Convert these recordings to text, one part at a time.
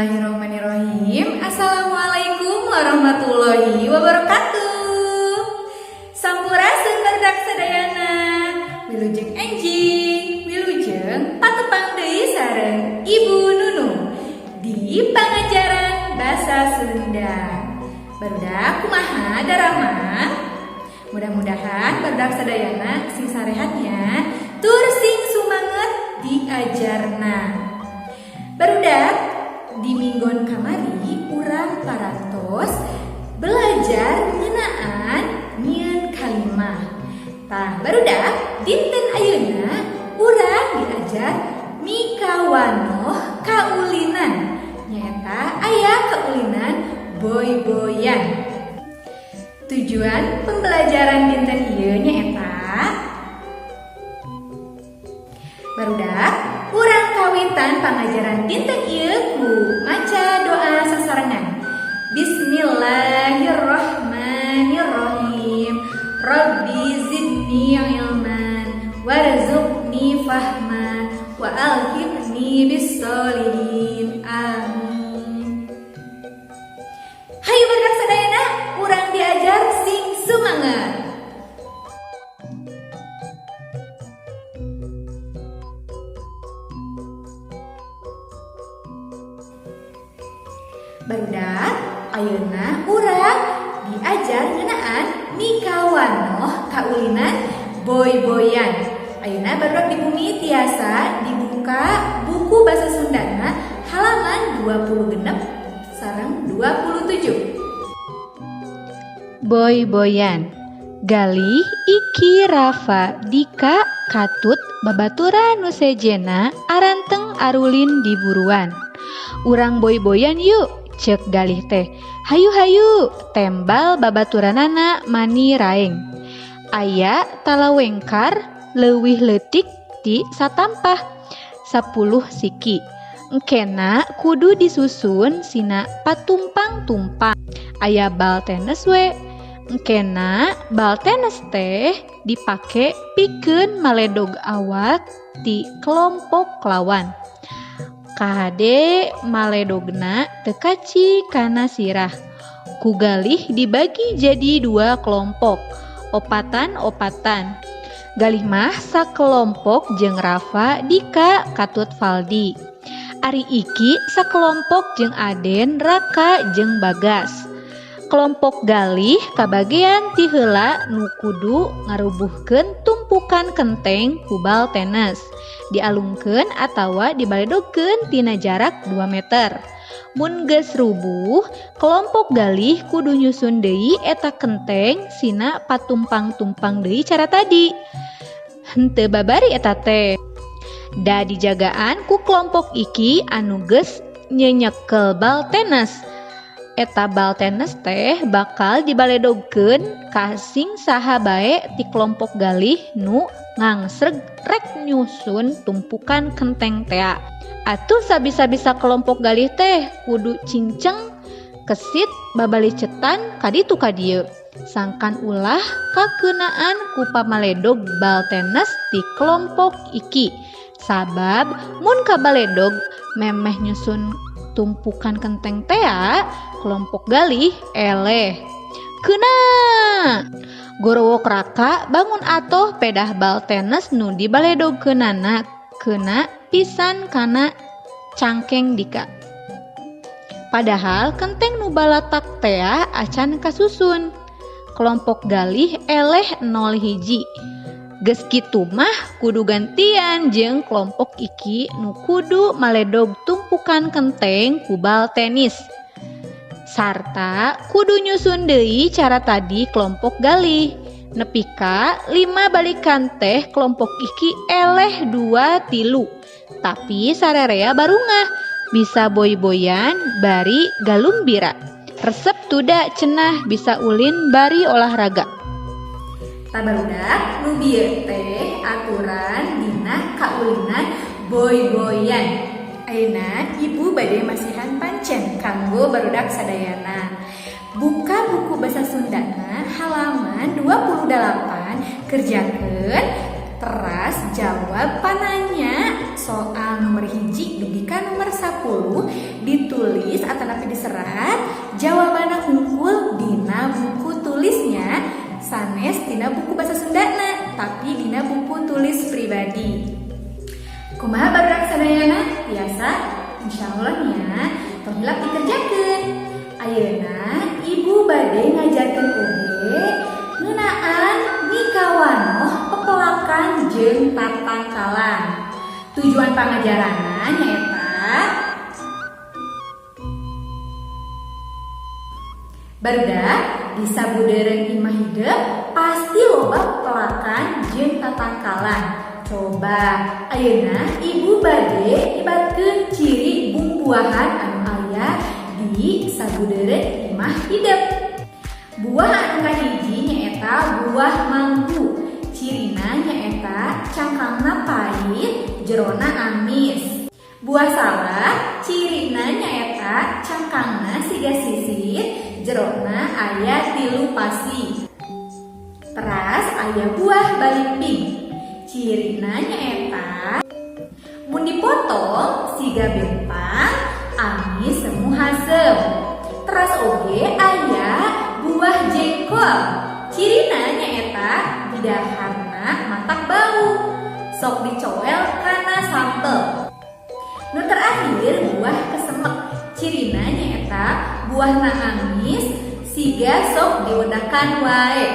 Bismillahirrahmanirrahim. Assalamualaikum warahmatullahi wabarakatuh. Sampurasun, barudak sadayana. Wilujeng enjing, wilujeng patepang deui sareng Ibu Nunu di pangajaran bahasa Sunda. Barudak, kumaha daramang? Mudah-mudahan barudak sadayana sing sarehat nya, tur sing sumanget diajarna. Barudak, di minggon kamari urang parantos belajar ngeunaan nyieun kalimah. Tah, barudak, dinten ayeuna urang diajar mikawanoh kaulinan. Nyaeta aya kaulinan boy-boyan. Tujuan pembelajaran dinten ieu nyaeta, barudak, urang kawitan pangajaran dinten ieu ku maca doa sasarengan. Bismillahirrahmanirrahim. Rabbi zidni ilman warzuqni fahman wa alhiqni bissolihin. Amin. Hayu, barudak sadayana, urang diajar sing semangat. Barudak, ayeuna urang diajar ngeunaan mikawanoh kaulinan boy-boyan. Ayeuna barudak di bumi tiasa dibuka buku bahasa Sundana halaman 26 sareng 27. Boy-boyan. Galih, Iki, Rafa, Dika, Katut babaturan nu sejenna aranteng arulin di buruan. "Urang boy-boyan yuk," cek Galih teh. "Hayu, hayu," tembal babaturanana mani raeng. Aya talawengkar leuwih leutik ti satampah 10 siki. Engkena kudu disusun sina patumpang-tumpang. Aya bal tenis we. Engkena bal tenis teh dipake pikeun maledog awak ti kelompok lawan. Kade maledogna teu kaci kana sirah. Ku Galih dibagi jadi dua kelompok, opatan-opatan. Galih mah sakelompok jeung Rafa, Dika, Katut, Faldi. Ari Iki sakelompok jeung Aden, Raka jeung Bagas. Kelompok Galih kabagean ti heula nu kudu ngarubuhkeun tumpukan kenteng ku bal tenis. Dialungkeun atawa dibaledogkeun tina jarak 2 meter. Mun geus rubuh, kelompok Galih kudu nyusun deui eta kenteng sina patumpang-tumpang deui cara tadi. Henteu babari eta teh. Da dijagaan ku kelompok Iki anu geus nyenyekel bal tenis. Eta bal tenis teh bakal dibaledogkeun ka sing saha bae ti kelompok Galih nu ngangsreg rek nyusun tumpukan kenteng tea. Atuh sabisa-bisa kelompok Galih teh kudu cingceng kesit babalicetan kaditu kadieu. Sangkan ulah kakeunaan ku pamaledog bal tenis ti kelompok Iki. Sabab mun kabaledog memeh nyusun tumpukan kenteng tea, kelompok Galih eleh. Keuna! Gorowok Raka bangun atoh pedah bal tenis nu dibaledogkeunana keuna pisan kana cangkeng Dika. Padahal kenteng nu balatak tea acan kasusun. Kelompok Galih eleh 0-1. Geus kitu mah kudu gantian jeung kelompok Iki nu kudu maledog tumpukan kenteng ku bal tenis. Sarta kudu nyusun deui cara tadi kelompok Galih. Nepi ka 5 balikan teh kelompok Iki eleh 2-3. Tapi sarerea barungah bisa boy-boyan bari galumbira. Resep tuda cenah bisa ulin bari olahraga. Tah, barudak, nu bieu teh aturan dina kaulinan boy-boyan. Ayeuna ibu bade masihan pancen kanggo barudak sadayana. Buka buku bahasa Sundana halaman 28, kerjakeun teras jawab pananya soal nomor 1 dugi ka nomor 10. Ditulis atanapi diserat jawabanna hungkul dina buku tulisnya, sanes dina buku bahasa Sundana, tapi dina buku tulis pribadi. Kumaha barudak sadayana? Biasa? Insya Allah nya, tong hilap dikerjakeun. Ayeuna ibu bade ngajarkeun oge ngeunaan mikawanoh pepelakan jeung tatangkalan. Tujuan pangajaranna nyaeta, barudak, di sabudeureun imah hidep pasti loba pepelakan jeung tatangkalan. Coba ayeuna ibu bade nyebatkeun ciri bumbuahan anu aya di sabudeureun imah hidep. Buah anu kahiji nyaeta buah manggu. Cirina nyaeta cangkangna pait, jerona amis. Buah salak cirina nyaeta cangkangna siga sisit, jerona aya 3 pasi. Teras aya buah balimbing. Cirina nyaeta mun dipotong siga bentang, amis semu haseum. Teras oge aya buah jengkol. Cirina nyaeta didaharna matak bau, sok dicoel kana sambel. Nu terakhir buah kesemek. Cirina nyaeta buahna amis siga sok diwedakan wae.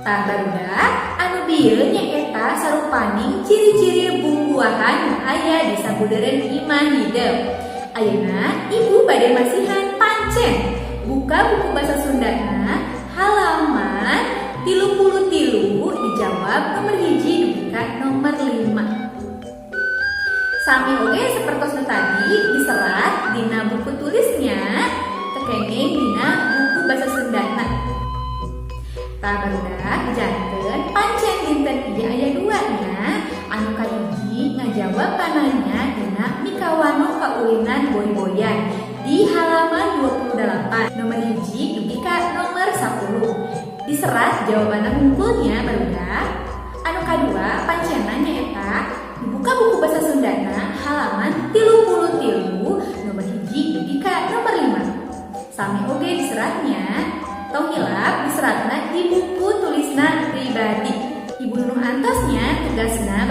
Tah barudak, anu bieu nyaeta sarupaning ciri-ciri bumbuahan nu aya di sabudeureun imah hidep. Ayeuna ibu bade masihan pancen. Buka buku bahasa Sundana halaman 33, dijawab nomor 1 dugi ka nomor 5. Sami oge sepertos nu tadi, diserat dina buku tulisnya, teu kenging dina buku bahasa Sundana. Tah barudak, janten pancen dinten ieu aya dua nya. Anu kahiji ngajawab pananya dina mikawanoh kaulinan boy-boyan di halaman 28 nomor 1 dugi ka nomor 10. Diserat jawabanna hungkulnya, barudak. Anu kadua pancena nyaeta dibuka buku bahasa Sundana halaman 33 nomor 1 dugi ka nomor 5. Sami oge diseratnya. Tong hilap diseratna di buku tulisna pribadi. Ibu Nunung antosnya tugasna.